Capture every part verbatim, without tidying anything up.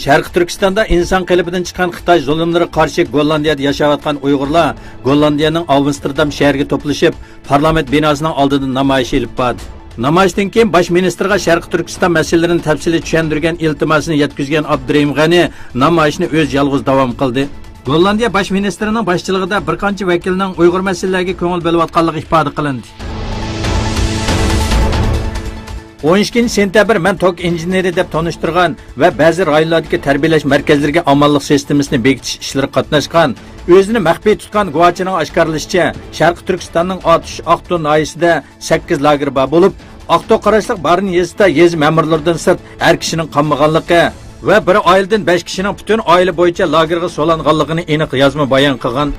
شەرقىي تۈركىستاندا ئىنسان قېلىپىدىن چىققان خىتاي زۇلۇملىرىغا قارشى گوللاندىيەدە ياشاۋاتقان ئۇيغۇرلار گوللاندىيەنىڭ ئامستېردام شەھىرىگە توپلىشىپ، پارلامېنت بىناسىنىڭ ئالدىدا نامايىش ئېلىپ باردى. نامايىشتىن كېيىن باش مىنىستىرغا شەرقىي تۈركىستان مەسىلىلىرىنى تەپسىلىي چۈشەندۈرگەن ئىلتىماسىنى يەتكۈزگەن ئابدۇرېھىم غەنى نامايىشنى ئۆزى يالغۇز داۋام قىلدى. گوللاندىيە باش مىنىستىرىنىڭ باشچىلىقىدا بىر قانچە ۋەكىلنىڭ ئۇيغۇر مەسىلىلىرىگە كۆڭۈل بۆلۈۋاتقانلىقى ئىپادە قىلىندى. ئون ئىككىنچى سېنتەبىر مەن توك ئىنژېنېرى دەپ تونۇشتۇرغان ۋە بەزى رايونلاردىكى تەربىيەلەش مەركەزلىرىگە ئامانلىق سىستېمىسىنى بېكىتىش ئىشلىرىغا قاتناشقان، ئۆزىنى مەخپىي تۇتقان گۇۋاچىنىڭ ئاشكارىلىشىچە، شەرقىي تۈركىستاننىڭ ئاتۇش ئاقتۇ ناھىيەسىدە سەككىز لاگېر بار بولۇپ، ئاقتۇ قاراشلىق بارىن يېزىسىدا يېزا مەمۇرلىرىدىن سىرت ھەر كىشىنىڭ قامىغانلىقى ۋە بىر ئائىلىدىن بەش كىشىنىڭ پۈتۈن ئائىلە بويىچە لاگېرغا سولانغانلىقىنى ئېنىق يازما بايان قىلغان.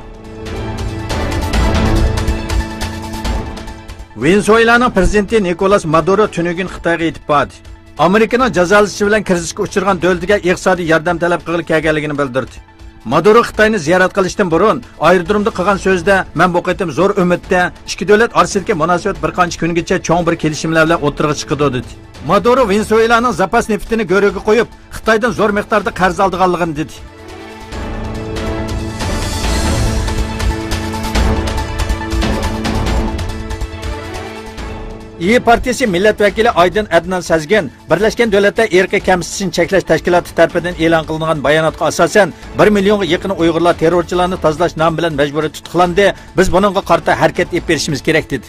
ۋېنېزۇېلانىڭ پىرېزىدېنتى نىكولاس مادۇرو تۈنۈگۈن خىتايغا يېتىپ باردى. ئامېرىكىنىڭ جازالىشى بىلەن كىرىزىسكە ئۇچرىغان دۆلىتىگە ئىقتىسادىي ياردەم تەلەپ قىلغىلى كەلگەنلىكىنى بىلدۈردى. مادۇرو خىتاينى زىيارەت قىلىشتىن بۇرۇن ئايرودرومدا قىلغان سۆزىدە، مەن بۇ قېتىم زور ئۈمىدتە ئىككى دۆلەت ئارىسىدىكى مۇناسىۋەت بىر قانچە كۈنگىچە چوڭ بىر كېلىشىملەر بىلەن ئوتتۇرىغا چىقىدۇ، دېدى. مادۇرو ۋېنېزۇېلانىڭ زاپاس نېفىتىنى گۆرۈگە قويۇپ، خىتايدىن زور مىقداردا قەرز ئالىدىغانلىقىنى دېدى. ئىيى پارتىيىسى مىللەت ۋەكىلى ئايدىن ئەدنان سەزگىن بىرلەشكەن دۆلەتلەر ئىرقىي كەمسىتىشنى چەكلەش تەشكىلاتى تەرىپىدىن ئېلان قىلىنغان باياناتقا ئاساسەن، بىر مىليونغا يېقىنى ئۇيغۇرلار تېررورچىلارنى تازىلاش نامى بىلەن مەجبۇرىي تۇتۇقلاندى. بىز بۇنىڭغا قارىتا ھەرىكەت ئېلىپ بېرىشىمىز كېرەك، دېدى.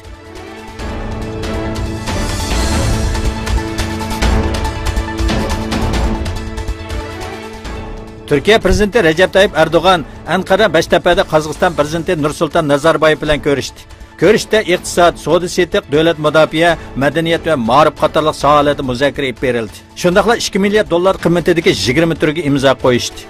تۈركىيە پىرېزىدېنتى رەجەپ تايىپ ئەردوغان ئەنقەرە بەشتەپەدە قازاقىستان پىرېزىدېنتى نۇرسۇلتان نازاربايېۋ بىلەن كۆرۈشتى. كۆرۈشۈشتە ئىقتىساد، سودا سېتىق، دۆلەت مۇداپىئە، مەدەنىيەت ۋە مائارىپ قاتارلىق ساھەلەردە مۇزاكىرە ئېلىپ بېرىلدى. شۇنداقلا ئىككى مىليارد دوللار قىممىتىدىكى يىگىرمە تۈرگە ئىمزا قويۇشتى.